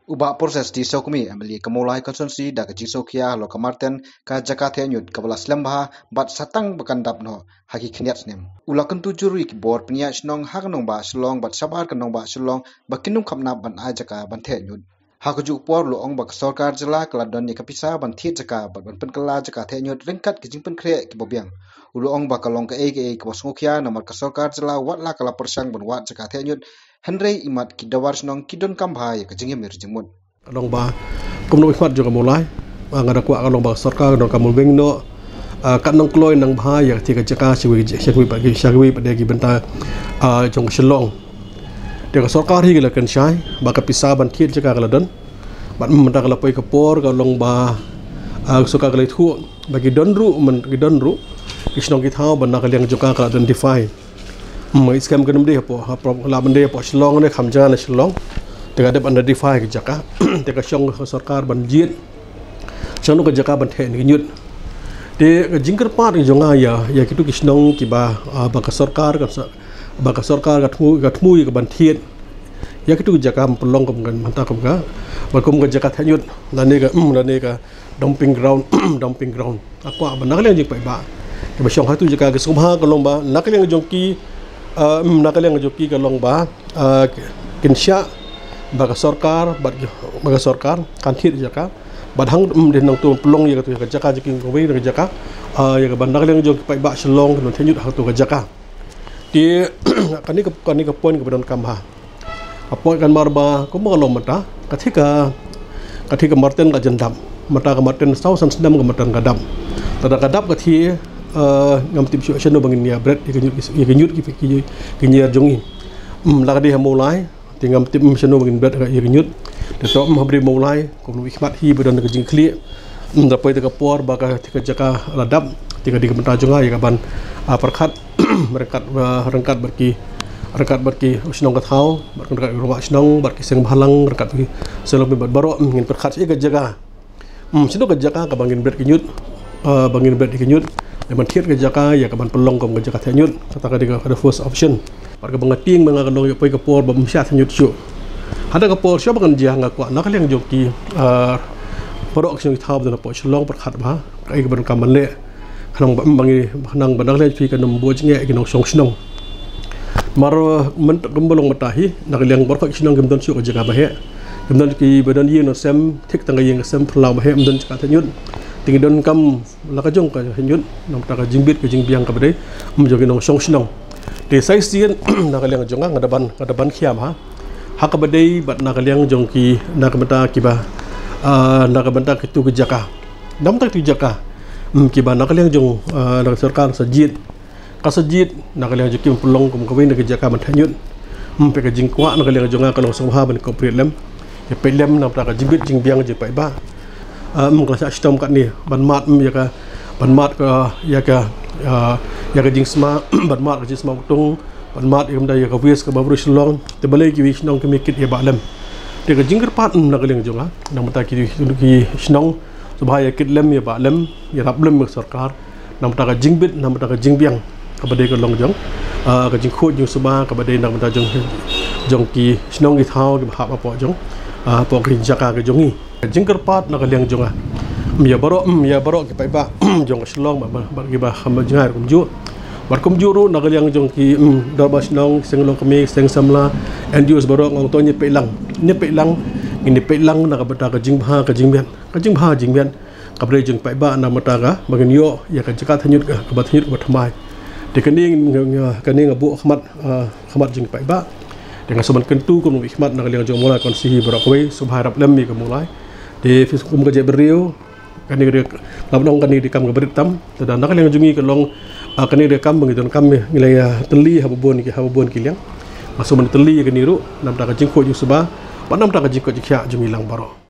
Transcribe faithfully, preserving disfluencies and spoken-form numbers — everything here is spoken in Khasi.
U Bah Proses D Sawkmie, M L A ka Mawlai Constituency, da ka jingsngewkhia halor ka Marten, ka jaka theh ñiut kaba la slem bha bad sa tang ba kan dap noh ha ki khyndiat snem. U la kyntu jur ïa ki bor pynïaid shnong ha ka nongbah Shillong bad shabar ka nongbah Shillong ba kin ym khapnap ban ai jaka ban theh ñiut. Ha kajuh ka por u la ong ba ka sorkar jylla ka la don ïa ka pisa ban thied jaka bad ban pynkylla jaka theh ñiut ryngkat ki jingpynkhreh kiba biang. U la ong ba ka long kaei kaei kaba sngewkhia namar ka sorkar jylla wat la ka la pyrshang ban wad jaka theh ñiut, hynrei imat ki dawar shnong ki donkam bha ïa ka jingïamir jingmut. Ka long ba kumno i khmat jong ka Mawlai, ah, nga da kwah ka long ba ka sorkar ka donkam ban weng noh, ah, kat nang kloi nang bha ïa ka thie ka jaka sha kiwei, sha kiwei pat, sha kiwei pat de ki bynta, ah, jong ka Shillong. Te ka sorkar hi ka la kynshai ba ka pisa ban thied jaka ka la don. Bad mynta ka la poi ka por ka long ba, ah, ka sorkar ka la ïathuh ba ki don ruh, man ki don ruh ki shnong ki thaw ba na ka liang jong ka ka la identify. Hmm, i skhem ka nym dei hapoh, hapoh, la ban dei hapoh Shillong ne kham jngai na Shillong. Te ka dep identify ka jaka. Te ka shong ka sorkar ban jied shano ka jaka ban theh ne ki ñiut. Te ka jingkyrpad ka jong nga ïa, ïa kitu ki shnong kiba, ah, ba ka sorkar ka sa-, ba ka sorkar ka thmu, ka thmu ïa ka ban thied ïa kitu ki jaka ban pynlong kum ka, mynta kum ka, ba kum ka jaka theh ñiut lane ka, hmm, lane ka dumping ground, dumping ground. Nga kwah ba na ka liang jong ki paidbah kiba shong ha tu jaka ki sngewbha ka long ba na ka liang jong ki, ah, hmm, na ka liang jong ki ka long ba, ah, kin shah ba ka sorkar, bad ki, ba ka sorkar kan thied jaka. Bad hangta, hmm, dei nangta pynlong ïa katu ka jaka jong ki kawei na ka jaka, ah, ïa kaba na ka liang jong ki paidbah Shillong kin theh ñiut ha katu ka jaka. Te kane ka, kane ka point kaba donkam bha. Ka point kan mar ba kumba ka long mynta, ka thie ka, ka thie ka Marten ka jan dap. Mynta ka Marten saw san snem ka Marten ka dap. Lada ka dap ka thie, eh, ngam tip shuh shano ba ngin ïa bret ïa ki ñiut, ïa ki ñiut ki, ki, ki ñiar jong ngi. Hmm, la ka dei ha Mawlai, te ngam tip, hmm, shano ba ngin bret ïa ki ñiut. Te to, hmm, ha Bri Mawlai, kumno i khmat hi ba don ka jingkhlieh. Hmm, da poi te ka por ba ka thie ka jaka la dap, te ka dei ka bynta jong nga ïa ka ban, ah, pyrkhat ryngkat, ah, ryngkat bad ki, ryngkat bad ki shnong ka thaw, bad ryngkat ki rangbah shnong, bad ki seng bhalang, ryngkat ki seng longkmie bad baroh, hmm, ngin pyrkhat ïa ka jaka. Hmm, shano ka jaka kaba ngin bret ki ñiut, ah, ba ngin bret ki ñiut. Lada ban thied ka jaka ïa ka ban pynlong kum ka jaka theh ñiut, kata ka dei ka, ka first option. Bad kaba nga tieng ba nga ka long ïa poi ka por ba ym shah theh ñiut shuh. Hata ka por shuh ba kan jia nga kwah na ka liang jong ki, ah, baroh ki shnong ki thaw ba don hapoh Shillong pyrkhat bha kaei kaba donkam ban leh. Khnang ba, ba ngi, khnang ba na ka liang phi kan ym buh jingeh ki nongshong shnong. Mar mynta kumba long mynta hi, na ka liang baroh ki shnong kim don shuh ka jaka ba heh. Kim don kiba don ïing don sem, thik tang ka ïing ka sem phyllaw ba heh, ym don jaka theh ñiut. Te ngi donkam la ka jong ka theh ñiut, namar ka jingbit ka jingbiang kaba dei, ym jong ki nongshong shnong. Te sa shisien, na ka liang jong nga, nga da ban, nga da ban khiam ha. Ha kaba dei bad na ka liang jong ki, na ka bynta kiba, ah, na ka bynta kitu ki jaka. Namar kitu ki jaka, hmm, kiba na ka liang jong, ah, na ka sorkar sa jied. Ka sa jied, na ka liang jong ki ban pynlong kum kawei na ki jaka ban theh ñiut. Hmm, peit ka jingkwah na ka liang jong nga ka long sngewbha ban cooperate lem. Ïa peit lem namar ka jingbit jingbiang jong ki paidbah. Ah, hmm, ka la shah shitom katne, ban mad, hmm, ïa ka, ban mad ka, ïa ka, ah, ïa ka jingsma, ban mad ka jingsma Btung, ban mad ïa ka, ïa ka waste kaba bru Shillong, te balei kiwei shnong kim ïa kit ïa ba lem. Te ka jingkyrpad, hmm, na ka liang jong nga, namar ki, ki shnong, sngewbha ïa kit lem ïa ba lem, ïarap lem ïa ka sorkar, namar ka jingbit, namar ka jingbiang kaba dei ka long jong, ah, ka jingkhuid jingsuba kaba dei namar jong, jong ki shnong ki thaw kiba hap hapoh jong, ah, hapoh ki jaka ka jong ngi. Ka jingkyrpad na ka liang jong nga, hmm, ïa baroh, hmm, ïa baroh ki paidbah jong ka Shillong bad, bad, bad kiba kham jngai kumjuh. Bad kumjuh ruh na ka liang jong ki, hmm, dorbar shnong, seng longkmie, seng samla, N G Os baroh, nga ong to ngin ïa peit lang. Ngin ïa peit lang, ngin ïa peit lang na ka bynta ka jingbha ka jingmiat. Ka jingbha jingmiat kaba dei jong ki paidbah namar ka ba ngin ïoh ïa ka jaka theh ñiut ka, kaba theh ñiut kaba thymmai. Te kane nga, nga, kane nga buh khmat, ah, khmat jong ki paidbah. Te nga sngewbha ban kyntu kum i khmat na ka liang jong Mawlai Constituency baroh kawei, sngewbha ïarap lem ïa ka Mawlai. Te phi kum ka jaitbynriew, kane ka dei, nga ban ong kane ka dei kam kaba rit tam. Te da na ka liang jong ngi ka long, ah, kane ka dei kam ba ngi donkam ngi la ïa tylli ha ba bun ki, ha ba bun ki liang. Nga sngewbha ban tylli ïa kane ruh namar ka jingkhuid jingsuba bad namar ka jingkoit jingkhiah jong ngi lang baroh.